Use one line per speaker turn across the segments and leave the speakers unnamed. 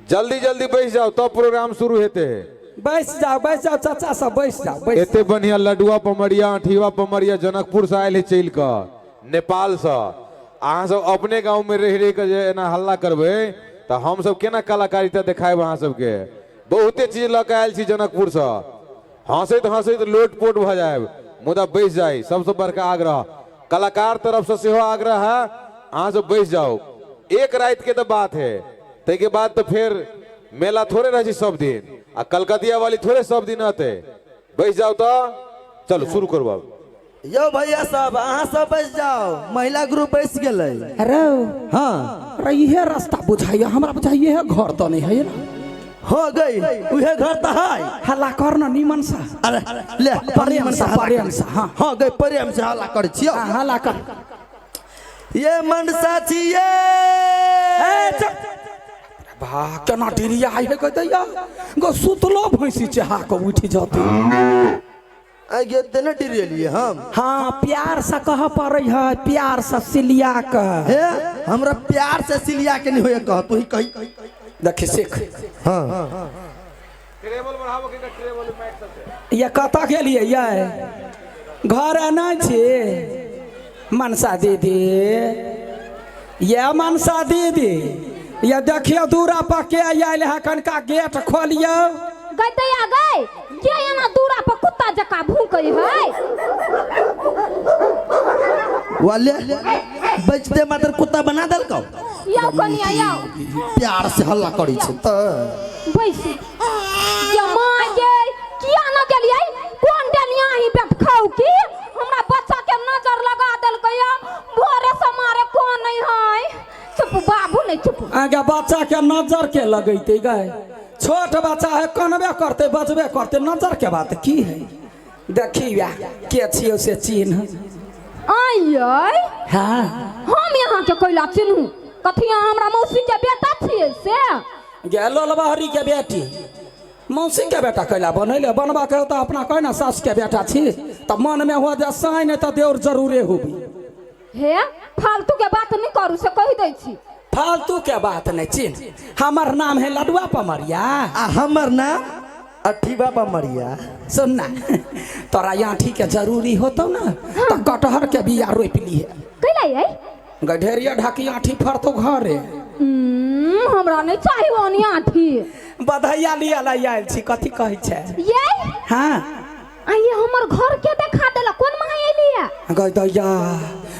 जल्दी जल्दी बैस जाओ तब प्रोग्राम शुरू हेते।
बैस जाओ, बैस जाओ चाचा सब, बैस जाओ, बैस।
एते बढ़िया लडुआ पमरिया, अठीवा पमरिया जनकपुर से आयल है चलि कऽ नेपाल से। अहाँ सब अपने गाँव में रहि रहि कऽ जे एना हल्ला करबै तऽ हम सब केना कलाकारिता देखायब अहाँ सबके। बहुते चीज लऽ कऽ आयल छी जनकपुर से। हंसैत हंसैत लोट पोट भऽ जायब, मुदा बैस जाइ। सबसँ बड़का आग्रह कलाकार तरफ से सेहो आग्रह है, अहाँ सब बैस जाओ। एक राति के तऽ बात है, ताहिके बाद तऽ फेर मेला थोड़े रहै छै सब दिन, आ कलकतिया वाली थोड़े सब दिन अतै। बैस जाओ तऽ चलू शुरू करू आब।
यौ भैया सब, अहाँ सब बैस जाओ, महिला ग्रुप बैस गेलै।
अरे
हाँ।
अरे इहे रास्ता बुझाइया हमरा, बुझाइए है घर तो नहीं है ना।
हो गई, उहे घर तो है।
हल्ला कर ना नीमन सा।
अरे ले
प्रेम से, प्रेम से, हाँ।
हाँ गई, प्रेम से हल्ला कर छियो।
हाँ, हल्ला कर।
ये मनसा छिए।
ए, चुप। बा केना डिरिया है गदैया गो, सुतलो भैंसी चहा के उठ जतै।
आगे तेने डरेलिए हम।
हाँ, प्यार से कह पड़े है, प्यार से सिलिया के।
हे हमरा प्यार से सिलिया के नहीं होए कह, तू ही कही।
देखी सीख।
हाँ।
ये कतऽ गेलियै ये? घर नहि छी मनसा दीदी? ये मनसा दीदी, ये देखियौ दूरा पर के आयल है, कनिका गेट खोलियौ।
गई दैया गई, के एना दूरा पर कुत्ता जकाँ भूकै है?
वाले बचते मात्र कुत्ता बना देलकौ।
यौ कनिया यौ।
प्यार से हल्ला करै छै तऽ।
बैस ये माँ गे, किया न गेलियै? कोन डलिया ही बैठ खाउ की हमरा बच्चा के नजर लगा देलकै या भोरे से मारे कोन नहीं है। चुप बाबू, नहीं चुप।
आगे बच्चा के नजर के लगैते गए, छोट बच्चा है, कनबे करते बजबे करते, नजर के बात की है? देखी के छियौ से चिन्ह।
आइयै।
हाँ।
हम यहाँ के कोइला चिन्हू? कथी अहाँ हमरा मौसी के बेटा छियै से?
गे लोलबहरी के बेटी, मौसी के बेटा कैला बनैले? बनबा के तऽ अपना कहे ना सास के बेटा छी, तऽ मन में हुआ जे साँय नहीं तऽ देवर जरूरे होबी।
हे फालतू के बात नहीं करू से कहि दै छी।
फालतू के बात नहीं, चिन्ह। हमर नाम है लडुआ पमरिया।
आ हमर नाम अठीबा पमरिया।
सुन ना, तोरा आँठी के जरूरी होतौ ना तऽ कटहर के बिया रोपि लिए।
कैला यै?
गढेरिया ढाकी आँठी फरतौ घरे।
हमरा नहीं चाही ओनी आँठी।
बधैया लिया ला आयल छी, कथी कहै छै?
यै।
हाँ।
आ ये हमर घर के देखा देला, कोन महा एलिया?
गै दैया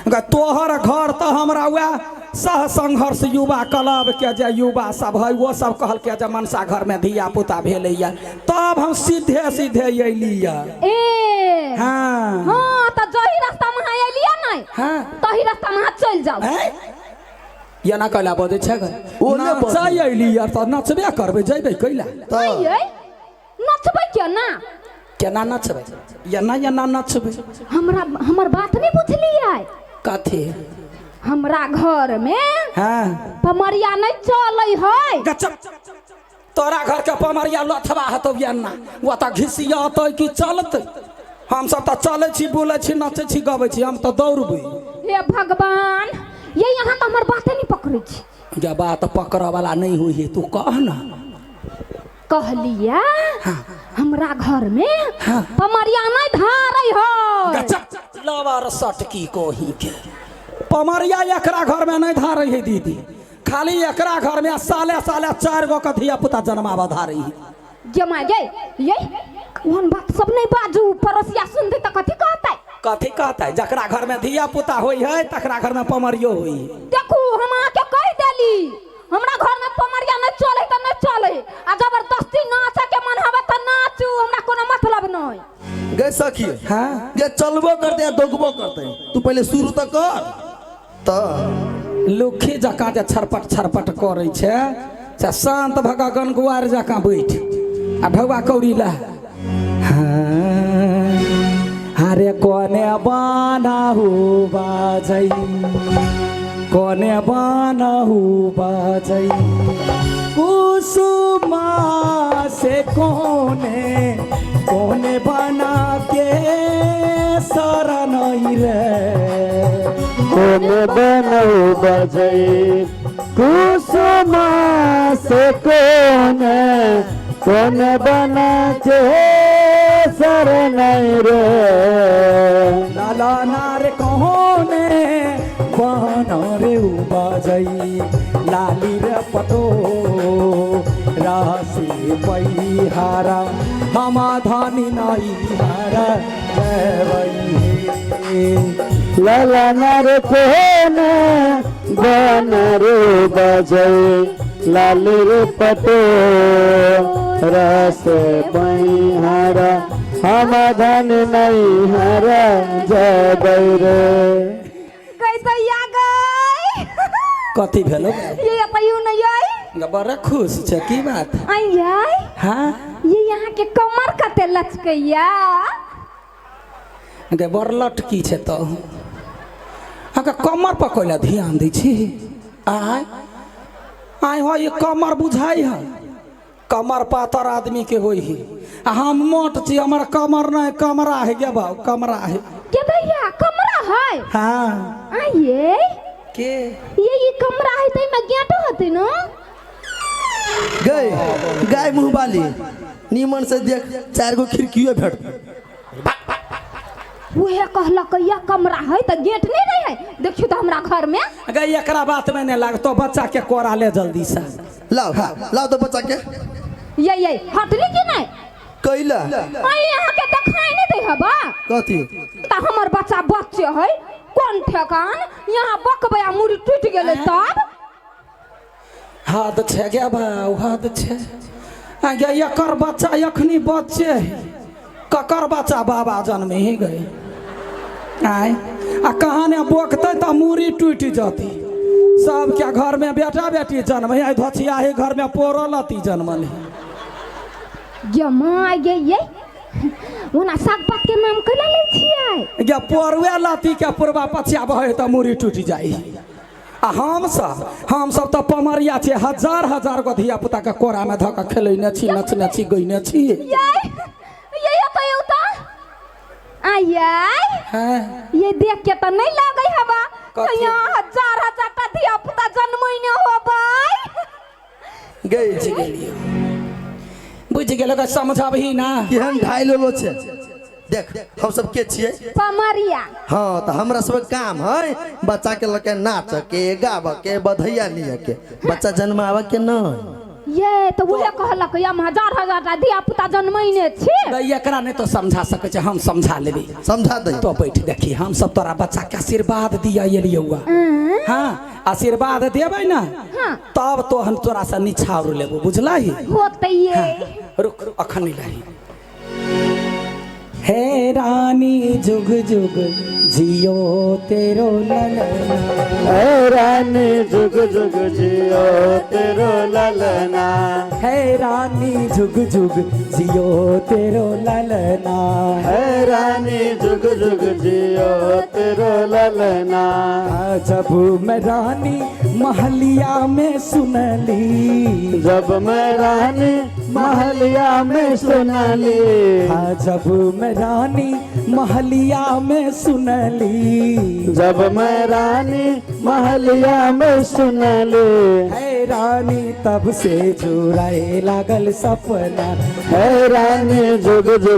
गै, तोहर घर तऽ हमरा वएह सह संघर्ष युवा क्लब के जे युवा सब है वो सब कहलकै जे मनसा घर में धिया पुता भेलैया, तब हम सीधे सीधे अयलियै।
ए।
हाँ।
हाँ तऽ जही रास्ता में अहाँ एलियै नहि,
हाँ,
तही रास्ता में अहाँ चलि जाउ।
हैं? एना कैला बजै छै गै?
ओ नहि बजै।
नचै अयलियै तऽ नचबे करबै, जयबै कैला?
तऽ
यै नचबै केना?
केना नचबै? एना एना नचबै।
हमरा हमर बात नहि बुझलियै?
कथी?
हमरा घर में
हाँ
पमरिया नहीं चलै है।
गचप, तोरा घर के पमरिया लथवा हेतौ एना, ओ तऽ घिसियतै कि चलतै? हमसब तऽ चलै छी, बोलै छी, नचै छी, गबै छी, हम तऽ दौड़बै।
हे भगवान, ये यहाँ तऽ हमर बाते नहीं पकड़ै छी।
जे बात पकड़ऽ वाला नहि होइ है, तू कह ना।
कहलिया हमरा घर में पमरिया नहीं धारै है।
गचप, लवर सटकी कोही के पमरिया एकरा घर में नहीं धारै है दीदी, खाली एकरा घर में साले साले 4 गो के धिया पुता जन्माबऽ धारै है।
जमा गे ये ओहन बात सब नहीं बाजू, पड़ोसिया सुन दे तऽ कथी कहतै?
कथी कहतै? जकरा घर में धिया पुता होइ है तकरा घर में पमरियो होइ है।
देखू हम अहाँके कहि देली, हमरा घर में पमरिया नहीं चले तऽ नहीं चले, आ जबरदस्ती नाचे के मन हवे तऽ नाचू, हमरा कोनो मतलब नहीं।
गे सखी।
हाँ।
गे चलबो करते आ दौगबो करते, तू पहले शुरू तऽ कर तऽ।
लुखी जकाँ जे छरपट छरपट करै छै से शान्त भऽ कऽ गनगुआर जकाँ बैठ आ ढौआ कौड़ी लए। हाँ, अरे कोने बानहु बाजै, कोने बानहु बाजै, कुसुमा से कोने कोने बना के शरण रे।
कोने बनौ बजै कुसुमा से से कोन कोन बना के शरण रे।
लाला नार कहोने बन रे उबजई लाली रे पटो रासी पैहारा हम धनी नई हारा जयबई।
लाला नर कोन बन रे बजई लाल रे पटो रस पैहारा हम धन नहीं हरा जय रे।
गई दैया गई।
कथी भेलो?
ये कहियो नहीं आई।
बड़ा खुश छै, की बात?
आई आई।
हाँ
ये यहाँ के कमर कते लचकैया
गे, बड़ लटकी छै। तो अहाँके कमर पर कोइला ध्यान दै छी? आय आय हो, ये कमर बुझाइ है? कमर पातर आदमी के होइ है आ हम मोट छी, हमर कमर नहीं कमरा है। गे बाबू, कमरा है।
के दैया कमरा है?
हाँ।
आइए
के
ये कमरा है तो में गेट होते न?
गए गाय मुँह वाली नीमन से देख, चार गो खिड़कियों भेट।
उहे कहलक या कमरा है तो गेट नहीं रहे है। देखियो तो हमरा घर में
गे एकरा बात में नहीं लागतो, बच्चा के कोरा ले जल्दी से।
लाओ लाओ तो बच्चा के।
ये हटली कि नहीं?
कैला
आई यहाँ के देखाई नहीं दे हबा।
कथी?
त हमर बच्चा बच्चे है कोन ठेकान, यहाँ बकबया मुड़ी टूट गेलै तब।
हद छै गे बाउ, हद छै। आ गे एकर बच्चा एखनी बच्चे है, ककर बच्चा बाबा जन्मे ही गए आय आ कहाँ ने बोकतै तऽ मूड़ी टूटि जतै। सबके घर में बेटा बेटी जन्म है, धोछिया ही घर में पोरो लती जन्मल है।
गे माँ गे ये ओना साग पात के नाम कैला लै छियै?
गे पोरुए लती के पूर्वा पछिया बहे तऽ मूड़ी टूटि जाइ। आ हमसब तऽ पमरिया छियै, हजार हजार गो धिया पुता के कोरा में धऽ कऽ खेलैने छी, नचने छी, गैने छी।
ये ये कहियो त आय
हैं
ये देख के त नहीं लागै हवा
कथी?
यहाँ हजार हजार टा धिया पुता जन्मैने होबै।
गई
बुझि गेलियै, बुझि गेलो, समझबही ना।
केहन ढाई लेलो छे देख, हम सब के छियै?
पमरिया।
हाँ तो हमरा सब काम है बच्चा के लके नाच के गाव के बधैया लिय के, बच्चा जन्मावे के नहीं।
ये तो उहे कहलक हम हजार हजार टा धिया पुता जन्मैने छी।
एकरा नहीं तो समझा सकै छै, हम समझा लेबै।
समझा दे
तो बैठ देखी, हम सब तोरा बच्चा के आशीर्वाद दिया एलियौ। हाँ आशीर्वाद देबै ना।
हाँ।
तब तो हम तोरा से निछाउर लेबो, बुझलही?
होतै ये।
रुक अखन नहीं लही। हे रानी जुग जुग जियो तेरो ललना।
हे रानी जुग जुग जियो तेरो ललना।
हे रानी जुग जुग जियो तेरो ललना।
हे रानी जुग जुग जियो तेरो ललना।
जब मैं रानी महलिया में सुनली,
जब मैं रानी महलिया में सुनली,
जब मैं रानी महलिया में सुनली,
जब मैं रानी महलिया में सुनली,
हे रानी तब से जुड़ाए लागल सपना।
हे रानी जुग जुग